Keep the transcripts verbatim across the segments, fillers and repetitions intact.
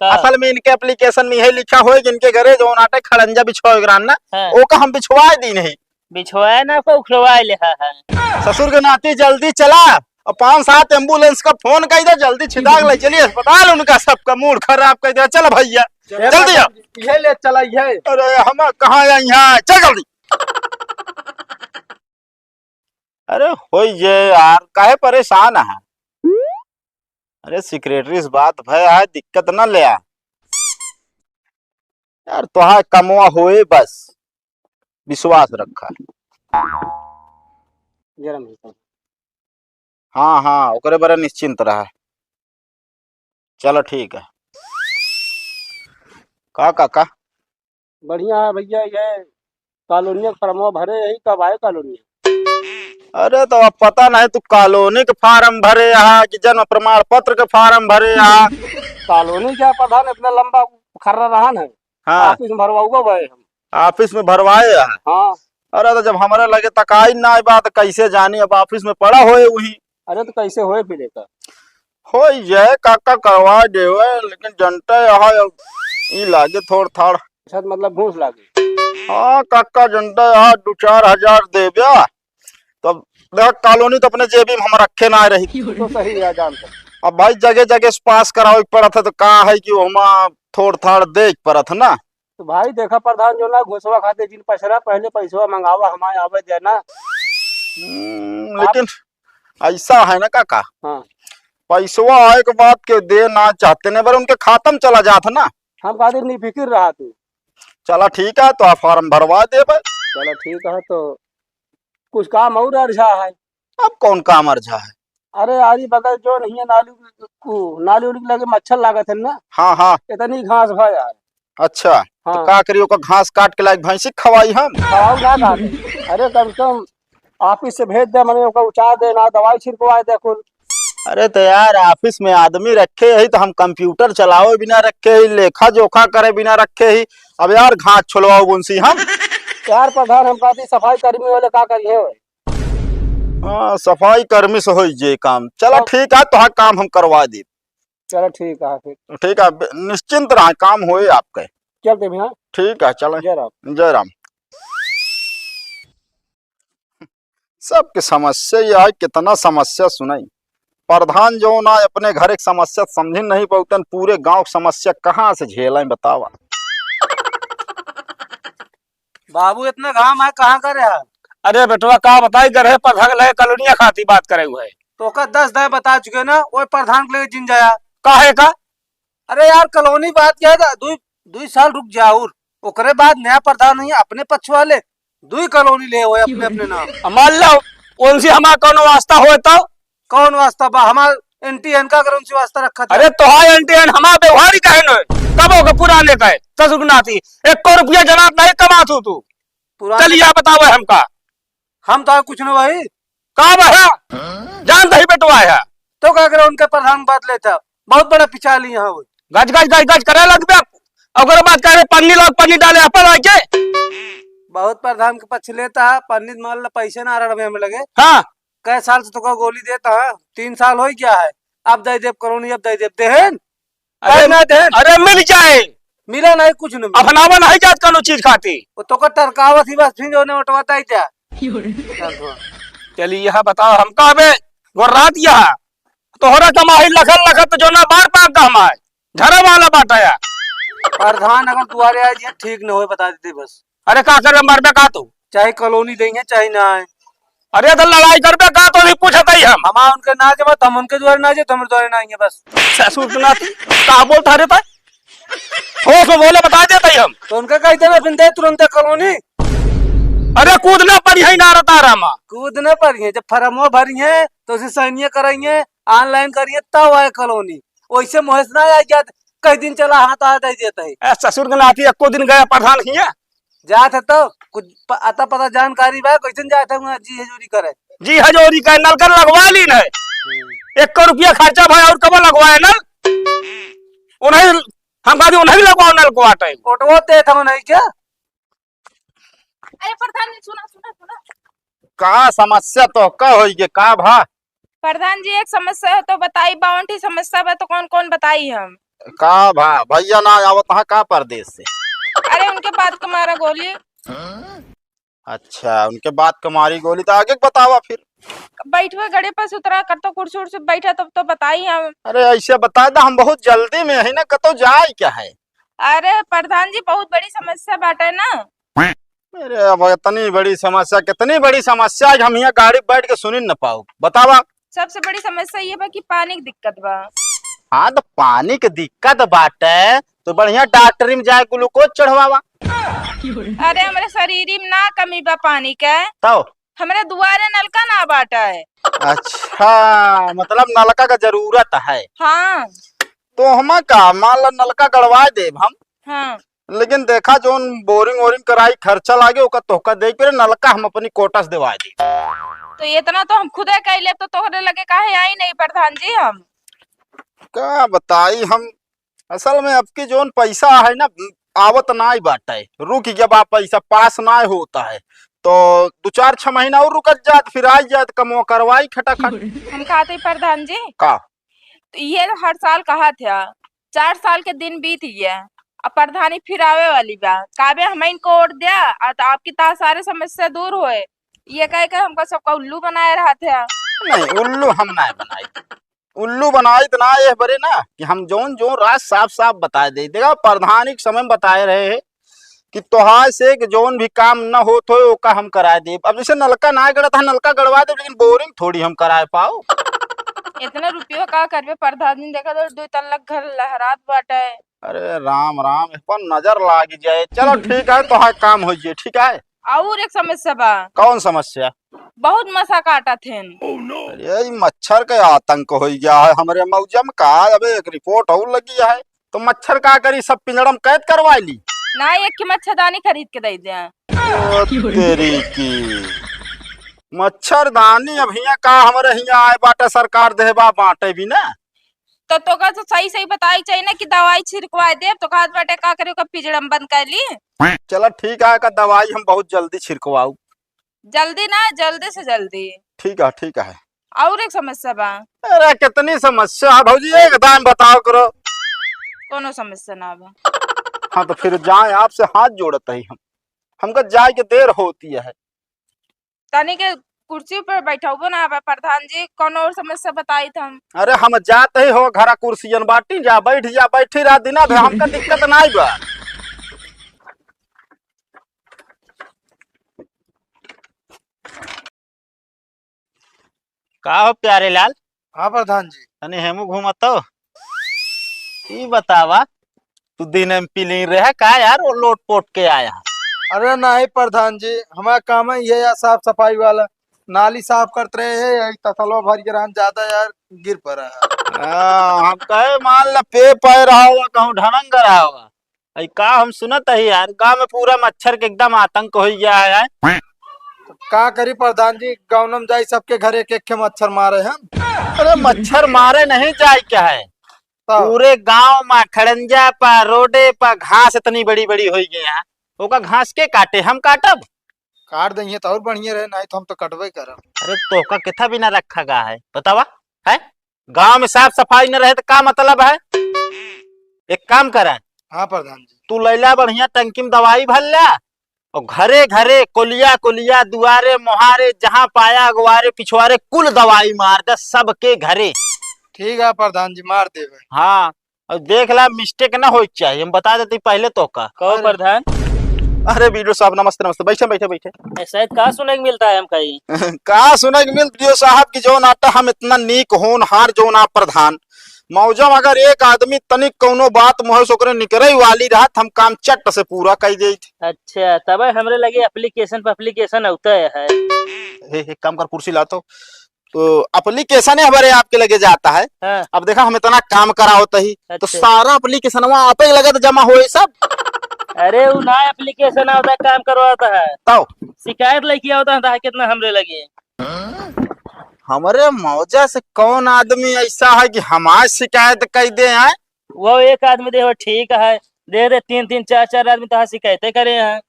का? असल में इनके application में यही लिखा होए कि इनके घरे जौन आटे खड़ंजा बिछवाए के रहन ना, हाँ। ओका हम बिछवाए दीन ही। बिछवाए ना, को उखड़वाए ले, हाँ, हाँ। ससुर के नाती जल्दी चला और पाँच सात ambulance का phone कर दे, जल्दी छिदाक ले चलिए अस्पताल, उनका सबका mood खराब कर दे। चल भैया, चल जल्दी भैया। आ। ये ले चला, ये। अरे हम कहाँ आई हैं, चल जल्दी। अरे होई जे यार, काहे परेशान है? अरे secretary से बात भय है, दिक्कत न ले आ। यार तोहार कमवा होए बस, विश्वास रखा। जरा मिलता हूँ। हाँ, हाँ, ओकरे बारे निश्चिंत रहा। चलो ठीक है। का काका? बढ़िया है भैया, ये कॉलोनिया के फॉर्मवा भरे, यही कब आए कॉलोनिया? अरे तो अब पता नहीं तू कॉलोनी के form भरे यहाँ कि जन्म प्रमाण पत्र के form भरे यहाँ। कॉलोनी क्या प्रधान इतना लंबा खर्रा रहन है? हाँ। Office में भरवाऊगा भाई हम। Office में भरवाए यहाँ? हाँ। अरे तो जब हमारे लगे तकाई ना आए बा तो कैसे जानी, अब office में पड़ा होए वही। अरे तो कैसे होए फिर एकर? होई जाए काका, करवा देवे, लेकिन जनता यहाँ अब ई लागे थोड़ थाड़। शायद मतलब घूस लागे। हाँ काका, जनता यहाँ दो चार हजार देब्या, तब देख कॉलोनी तो अपने जेबी में हम रखे ना रही। तो सही है जानता। अब भाई जगह जगह से पास करावे के पड़त है तो का है कि ओमा थोड़ थाड़ दे के पड़त है ना। तो भाई देखा प्रधान जो ना घुसवा खाते जिन पैसा पहले पैसवा मंगावा हमारे आवे देना। हम्म, आप लेकिन ऐसा है ना काका, हाँ। पैसवा आए के बाद के दे ना चाहते ने, बर उनके खाता में चला जात है ना। हम कहते निफिकिर रहा तू। चला ठीक है, तो आप form भरवा देबे। चला ठीक है, तो कुछ काम और अर्झा है। अब कौन काम अर्झा है? अरे यारी बगल जो नहीं है नाली, उ, नाली उली लगे मच्छर लागत है ना। हाँ, हाँ। इतनी घास भा यार। अच्छा, तो हाँ। का करी, ओकर घास काट के लाइक भैंसी के खवाई हम? खवाऊ ना काटे। अरे कम से कम office से भेज दे, मने ओकर उचार दे ना, दवाई छिड़कवाए दे कुल। अरे तो यार office में आदमी रखे ही तो हम computer चलावे बिना रखे ही, लेखा जोखा करे बिना रखे ही। अब यार घास छोलवाओ बुनसी हम। यार प्रधान हम कहती सफाई कर्मी वाले का करिए? हाँ, सफाई कर्मी से होई जे काम। चला अब ठीक है, तोहार काम हम करवा दी। चलो ठीक है फिर। ठीक है, बे-, निश्चिंत रहा, काम होए आपके। चलते भैया। ठीक है, चले। जय राम। जय राम। सबके समस्या यह है, कितना समस्या सुनाई। प्रधान जो ना अपने घर एक समस्या समझी नहीं पाउतन, पूरे गांव की समस्या कहाँ से झेलें बतावा। बाबू, इतना घाम है, कहाँ करे है? अरे बेटवा, का बताई, गरहे पर धग लगे, कॉलोनिया खाती बात करे हुए। तो ओका दस दाय बता चुके ना, ओए प्रधान के लगे जिन जाया। काहे का? अरे यार, कॉलोनी बात क्या है, दुई, दुई साल रुक जा और ओकरे बाद नया प्रधान नहीं, अपने पक्ष वाले दुई कॉलोनी ले होए अपने, अपने नाम। अब मान लो, उनसे हमारा कौनो वास्ता होए तो? कौन वास्ता बा? हमार एंटी एन का अगर उनसे वास्ता रखा था। अरे तोहार एंटी एन हमार व्यवहार ही कहे न, कब होके पुराने कहे, ससुर नाती, एको रुपया जनात नहीं कमात हो तू। पुराने चलिए आप बताओ हमका। हम तो कुछ न भाई। का बा है? जान दही बेटवा है। तो का करे उनके प्रधान बात लेता, बहुत बड़ा पिछाली यहाँ हुई। गज गज गज गज करे लगबे, ओकरे बाद कह रहे पन्नी लाग, पन्नी डाले अपन आके। बहुत प्रधान के पक्ष लेता है, पन्नी मान ला पैसे ना रड़वे में लगे। हाँ। कै साल से तोका गोली देता है, तीन साल हो गया है, अब दे देब कॉलोनी, अब दे देब, देहेन? अरे, अब ना देहेन? अरे मिल जाए। मिला नहीं, कुछ नहीं मिला। अपनावा नहीं जात कौनो चीज खाती। वो तोका टरकावत ही बस, फिर जो ने उठवाता ही जा। चलिए, यह बताओ, हम कहबे, गोर रात यह, तोहरा कमाई लखन लखत जो ना बार पाक का हमार, झरा वाला बाटा या। प्रधान अगर दुआरे आ जाए, ठीक न होए, बता देते बस। अरे का करबे, मरबे का तू? चाहे कॉलोनी देंगे, चाहे ना आए। अरे तो लड़ाई करबे का, तो नहीं पूछत ही हम। हम उनके ना जब, हम उनके द्वारे ना जाए, तो हमारे द्वारे ना आएंगे बस। ससुर के नाती, का बोलता रे तै? होश में बोले, बता देता ही हम। तो उनका कह देबे, फिर दे तुरंत कॉलोनी। अरे कूद ना पड़ी है नारा तारा मा। कूद ना पड़ी है, जब फॉर्मो भरी है, तो उसे साइनिया कराइए, online करिए, तब आए कॉलोनी। वैसे मुहेश ना आ गया, कई दिन चला हाथ आ दे देता है। ए, ससुर के नाती एको दिन गया प्रधान हिया? जात है तो कुछ प-, अता पता जानकारी बा, कैसन जात है वहाँ जी हजूरी करे? जी हजूरी करे, नलकन लगवा ली नहीं। हम्म। एको रुपया खर्चा भाई और कब लगवाए नल? उन्हें, हम कहते उन्हें लगवाओ नल को आटे। ओटवो ते था नहीं क्या? अरे प्रधान जी, सुना, सुना, सुना। का समस्या तो का होई के का भा? प्रधान जी, एक समस्या है तो बताई, बावन ठी समस्या बा तो कौन कौन बताई हम? का भा-, भैया ना आवत हा का परदेस से? अरे उनके बात क मारा गोली। अच्छा, उनके बात क मारी गोली, त आगे क बतावा फिर। बैठवे गड़े पर से उतरा, कतो कुर्सी उर्सी बैठा तब तो बताई हम। अरे अइसे बताइ दा, हम बहुत जल्दी में ही ना, कतो जाए क्या है? अरे प्रधान जी, बहुत बड़ी समस्या बाटे ना। अरे अब इतनी बड़ी समस्या, कितनी बड़ी समस्या है कि हम यहाँ गाड़ी बैठ के सुनी न पाओ, बतावा। सबसे बड़ी समस्या ये बा कि पानी की दिक्कत बा। हाँ, तो पानी की दिक्कत बाटे, तो बढ़िया डॉक्टरी में जाए, ग्लूकोज चढ़वावा। अरे, हमरे शरीरी में ना कमी बा पानी के। तो? हमरे दुआरे नलका ना बाटे। अच्छा, मतलब नलका का जरूरत है। हाँ। तो हम का, मान ला नलका गड़वा देब हम। हाँ। लेकिन देखा, जौन बोरिंग वोरिंग कराई, खर्चा लागे, ओका तोहका देइ के परे, नलका हम अपनी कोटा से देवाइ दी। तो इतना तो हम खुदे कइ लेब, तो तोहरे लगे काहे आई नहीं प्रधान जी हम? का बताई हम, असल में अबकी जौन पैसा है ना, आवत नाई बाटे, रुक गया बा पैसा, पास नाई होता है, तो दो चार छह महीना और रुकत जात, फिर आई जात, कमवा करवाई खटाखट। हम कहते प्रधान जी, का? तो ये हर साल कहा था, चार साल के दिन बीत गया, अब प्रधानी फिर आवे वाली बा। काबे हमइन को वोट द्या, आ तो आपकी ता सारे समस्या दूर होए। ये कह के हमका सबका उल्लू बनाए रहा था। नहीं, उल्लू हम ना बनाई, उल्लू बनाई तो ना ये बरे ना कि हम जौन जौन राज साफ साफ बताए दे। देखा, प्रधानी के समय में बताए रहे हैं कि तोहार से कि जौन भी काम न होत होए, ओका हम कराए देब। अब जैसे नलका ना गड़त है, नलका गड़वा देब, लेकिन बोरिंग थोड़ी हम कराए पाओ। इतना रुपयो का करबे प्रधान जी, देखा तो दो तल्ला घर लहरात बाटे। अरे राम राम, इस पर नजर लाग जाए। चलो ठीक है, तोहार काम हो जाए, ठीक है। और एक समस्या बा। कौन समस्या? बहुत मच्छर काटत हैं। अरे, ई मच्छर के आतंक हो गया है हमरे मौजा में का। अबे एक रिपोर्ट और लगी है, तो मच्छर का करी, सब पिंजड़ा में कैद करवा ली। ना, एक के मच्छरदानी खरीद के दे दे। ओ तेरी की मच्छरदानी, अब हियां का हमरे हियां आए बाटे, सरकार देहबा बांटे भी ना। तो तोका तो सही सही बताई चाहिए ना कि दवाई छिड़कवाए देब, तो कहत बाटे का करे, ओकर पिंजड़ा में बंद कर ली। चलो ठीक है, का दवाई हम बहुत जल्दी छिड़कवाऊ। जल्दी ना, जल्दी से जल्दी। ठीक है, ठीक है। और एक समस्या बा। अरे कितनी समस्या है भौजी, एक दाम बताओ करो। कोनो समस्या ना बा। हाँ तो फिर जाए, आपसे हाथ जोड़त ही हम, हमका जाए के देर होती है। तनी के कुर्सी पर बैठौबो ना बा प्रधान जी, कौनो और समस्या बताई त हम। अरे हम जात ही हो घरा, कुर्सियन बाटी जा, बैठ जा, बैठी रहा दिना भर, हमका दिक्कत नाई बा। का हो प्यारे लाल? हाँ प्रधान जी। तनी हेमू घूमत हो। ई बतावा, तू दिन में पीली रहे का यार, वो लोट पोट के आया? अरे नहीं प्रधान जी, हमारा काम है ये यार साफ सफाई वाला। नाली साफ करत रहे हैं, यही तसलवा भर के रहन ज्यादा यार गिर पड़ा है। हाँ, हम कहे मान ला पे पाए रहा हुआ, कहूँ ढनंग रहा हुआ। अई का हम सुनत ही यार, गांव में पूरा मच्छर के एकदम आतंक हो गया है। तो का करी प्रधान जी, गाँव में जाई सबके घर एक एक के मच्छर मारे हैं। अरे मच्छर मारे नहीं जाए क्या है, तब? पूरे गांव में खड़ंजा पर, रोडे पर घास इतनी बड़ी बड़ी हो गई है, ओका घास के काटे, हम काटब? काट देंगे तो और बढ़िया रहे, नहीं तो हम तो कटबे करब। अरे तोहका किथा बिना रखा गा है, बतावा, है? गांव में साफ सफाई न रहे तो का मतलब है? एक काम करा, हाँ प्रधान जी। तू लैला बढ़िया टंकी में दवाई भर ला, और घरे घरे, कोलिया कोलिया, दुआरे मोहारे, जहाँ पाया अगवारे पिछवारे, कुल दवाई मार दे सबके घरे। ठीक है प्रधान जी, मार देवे। हाँ, और देख ला, मिस्टेक ना होए के चाहिए, हम बता देते पहले तोहका। कहो अरे। प्रधान। अरे बीडीओ साहब, नमस्ते, नमस्ते, बैठे, बैठे, बैठे। ए, शायद का सुने के मिलता है हमका ई? का सुने के मिल बीडीओ साहब की जौन आटा हम इतना नीक होनहार जौन आप प्रधान मौजम, अगर एक आदमी तनिक कौनो बात मुँह से ओकरे निकरे वाली रहत, हम काम चट से पूरा कई देत। अच्छा, तबे हमरे लगे एप्लीकेशन पर एप्लीकेशन होता है। हे, हे, काम कर, कुर्सी ला तो। तो एप्लीकेशन है हमारे आपके लगे जाता है। हाँ। अब देखा, हम इतना काम करावत ही, तो अच्छा। सारा एप्लीकेशनवा आपे लगे तो जमा होए सब। अरे, वो ना एप्लीकेशन आवता है, काम करवाता है। तब? शिकायत लेके आवता है, कितना हमरे लगे। हमरे मौजा से कौन आदमी ऐसा है कि हमार शिकायत कई दे हैं? वो एक आदमी दे हो, ठीक है, दे दे, तीन तीन चार चार आदमी तो शिकायतें करे हैं।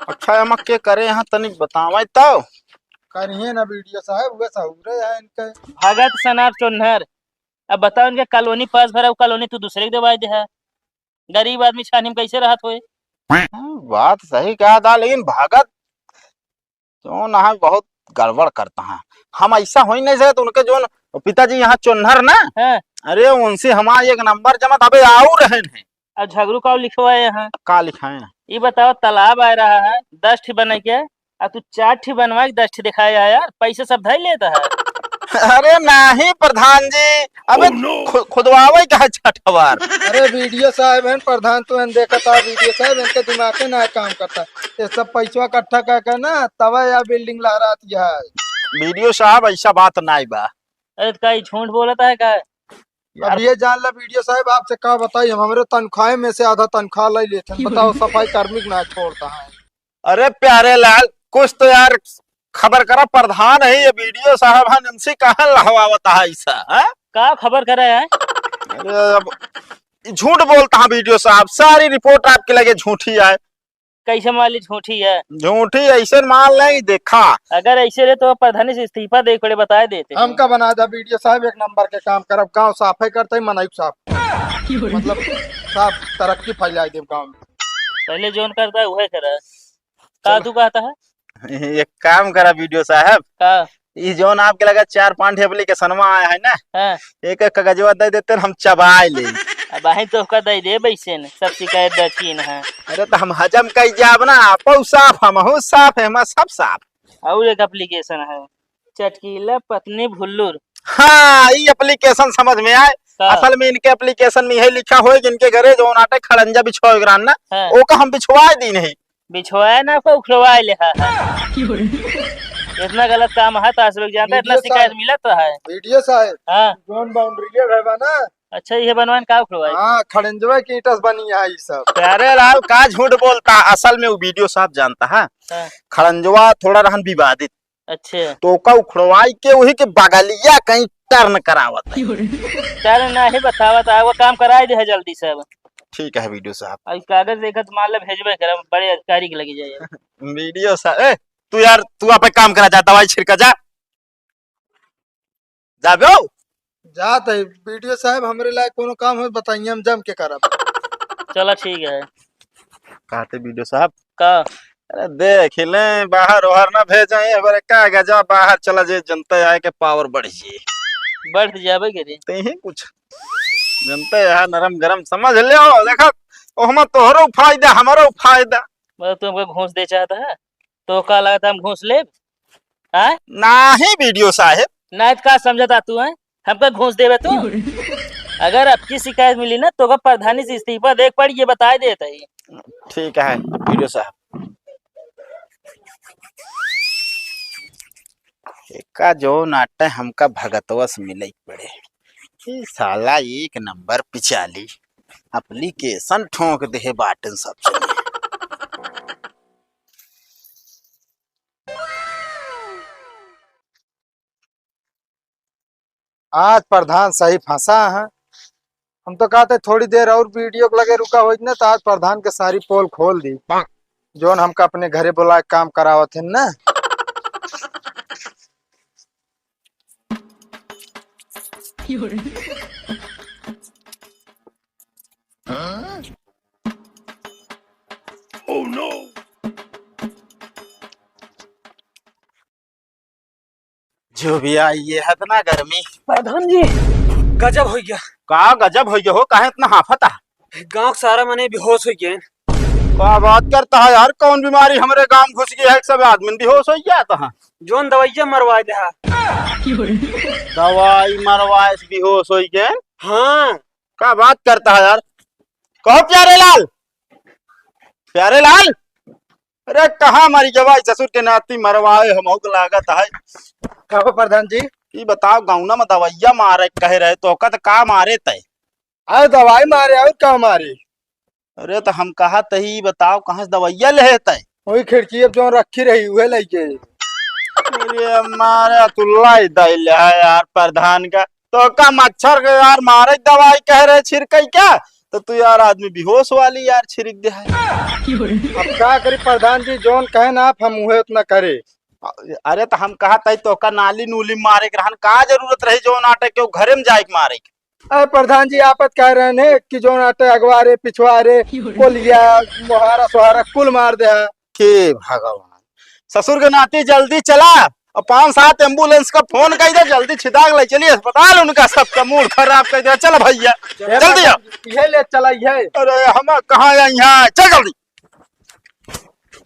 अच्छा, एमा के करे हैं, तनिक बतावे तो। करिए ना बीडीओ साहब, उहे सहूरे है इनके। भगत सनार चोन्हर। अब बताओ, इनके कॉलोनी पास भरा, वो कॉलोनी तू दूसरे के देवाई दे है। गरीब आदमी छानी में कैसे रहत होए? हम्म, बात सही कहा था, लेकिन भगत जो ना है बहुत गड़बड़ करता है। हम ऐसा हो ही नहीं सकते, उनके जो पिताजी यहाँ चोन्हर ना, हाँ। अरे उनसे हमारा एक नंबर जमा था, अबे आऊ रहन है। अब झगड़ू का लिखवाए हैं? का लिखाए हैं? ये बताओ, तालाब आ रहा है, दस ठी बने के, आ तू चार ठी बनवा के दस ठी दिखाए आया यार, पैसे सब धर लेता है। अरे नहीं प्रधान जी, अबे Oh no! खु-, खुदवावे का है छठवार। अरे वीडियो साहब हैं प्रधान, तू हैं देखा था वीडियो साहब, इनके दिमाग से ना काम करता। ये सब पैसवा इकट्ठा करके ना तब या बिल्डिंग लहराती है। वीडियो साहब ऐसा बात नहीं बा। अरे तो का ई झूठ बोलता है का? अब यार। ये जान ला वीडियो साहब, आपसे का बताई, हम हमरे तनख्वाह में से आधा तनख्वाह ले लेते हैं। बताओ, सफाई कार्मिक ना छोड़ता है। अरे प्यारे लाल, कुछ तो यार खबर करा, प्रधान है ये वीडियो साहब, हम इनसे कहाँ लहवावता है ऐसा, हाँ? का खबर करा है? अरे अब झूठ बोलता है वीडियो साहब, सारी रिपोर्ट आपके लगे झूठी है। कैसे मान ली झूठी है? झूठी ऐसे मान ले, देखा। अगर ऐसे रहे तो प्रधानी से इस्तीफा दे पड़े, बताए देते हैं। हमका बना दा वीडियो साहब, एक नंबर के काम करब, गांव साफ है करते ही मनई साफ। मतलब साफ तरक्की फैला देब गांव में। पहले जोन करता है वही करा। का चलो। तू कहता है? एक काम करा वीडियो साहब। का? ई जौन आपके लगे चार पांच ठे एप्लीकेशनवा आया है ना, हाँ। एक एक कागजवा दे देते, हम चबाए ले। अब आहे तो का दे दे वैसे न, सब शिकायत दर्ज की न है। अरे तो हम हजम कई जाब ना, आपो साफ, हमहू साफ है, हमार सब साफ। और एक एप्लीकेशन है, चटकीला पत्नी भुल्लुर। हाँ, ई एप्लीकेशन समझ में आए। का? असल में इनके एप्लीकेशन में यही लिखा होए कि इनके घरे जौन आटे खड़ंजा बिछवाए के रहन ना, हाँ। ओका हम बिछवाए दी नहीं। बिछवाए ना, को उखड़वाए ले हा, हा। इतना गलत काम है, तो आप लोग जानता है, इतना वीडियो शिकायत साहब, मिलत तो है। वीडियो साहब, हाँ। जोन बाउंड्री है बा ना? अच्छा, ये बनवान का उखड़वाए? हाँ, खड़ंजवा की ईंटा से बनी है ये सब। प्यारे लाल का झूठ बोलता, असल में वो वीडियो साहब जानता है। हाँ। खड़ंजवा थोड़ा रहन विवादित। अच्छा। तो ओका उखड़वाई के वही के बगलिया कहीं टर्न करावत है। टर्न नहीं बतावत है, वो काम कराई दे है जल्दी से अब। ठीक है वीडियो साहब। अब कागज देखत मान ले भेजबे करब, बड़े अधिकारी के लगे जाए। वीडियो साहब, ए, तू यार, तू आप एक काम करा, जा दवाई छिड़का जा। जा बे। जात है वीडियो साहब, हमरे लायक कोनो काम हो बताइए, हम जम के करब। चला ठीक है। कहते वीडियो साहब। का? अरे देख ले, बाहर ओहर ना भेजे, एक बार का गजा बाहर चला जे, जनता आए के पावर बढ़ जे। बढ़ जाबे के रे। ते ही कुछ जनता है नरम गरम समझ ले हो, देखा ओहमा तोहरो फायदा, हमरो फायदा। मतलब तू हमको घूस दे चाहता है, तो का लगता हम घूस लेब? हाँ? नाही वीडियो साहेब। नाही तो का समझता तू, हैं? हमका घूस देबे तू? अगर अब की शिकायत मिली ना, तो ओकर प्रधानी से इस्तीफा दे के पड़ी, ये बताए देत ही। ठीक है वीडियो साहब। एका जो नाटे हमका भगतवा से मिले के पड़े। ई साला एक नंबर पिचाली, एप्लीकेशन ठोंक देहे बाटन सबसे। आज प्रधान सही फंसा है। हम तो कहते थोड़ी देर और वीडियो के लगे रुका होइत ना, तो आज प्रधान के सारी पोल खोल दी, जोन हमका अपने घरे बुला के काम करावत है ना। Oh no! जो भी आई, ये है इतना गर्मी। प्रधान जी, गजब हो गया। का गजब हो गया हो? काहे इतना हाफत है? गांव के सारा मने बेहोश हो गए। का बात करता है यार? कौन बीमारी हमरे गांव घुस गई है, सब आदमी बेहोश हो गया था? जोन दवाइया मरवा दे हा। दवाई मरवाए से बेहोश हो गए? हाँ। का बात करता है यार? कहो प्यारे लाल, प्यारे लाल, अरे कहाँ मरी गवा ससुर के नाती मरवाए, हमहू के लागत है। का हो प्रधान जी? ई बताओ, गौना में दवाइया मारे कहे रहे, तो ओका तो का मारे तय? अरे दवाई मारे, और का मारे? अरे तो हम कहा तही, ई बताओ, कहाँ से दवाइया ले तय? वही खिड़की अब जो रखी रही, उहे लइके। अरे मारे तुल्ला ही दई ले है यार प्रधान का। तो का मच्छर के यार मारे दवाई कह रहे छिड़कई क्या? तो तू यार आदमी बेहोश वाली यार छिड़क दे है। अब का करी प्रधान जी, जोन कहे ना आप, हम उहे उतना करे। अरे तो हम कहा तई तो का नाली नूली मारे के रहन, का जरूरत रही जोन आटे के घरे में जाए के मारे के? अरे प्रधान जी, आपत कह रहे हैं कि जोन आटे अगवा रे, पिछवा रे, कोलिया, मोहारा, सोहारा, कुल मार दे है। हे भगवान, ससुर के नाती, जल्दी चला और पाँच सात एम्बुलेंस का फोन कर दे, जल्दी छिदाक ले चलिए अस्पताल, उनका सबका मूड खराब कर दे। चल भैया, जल्दी आओ। ये ले चला, ये। अरे हम कहाँ आई हैं, चल जल्दी।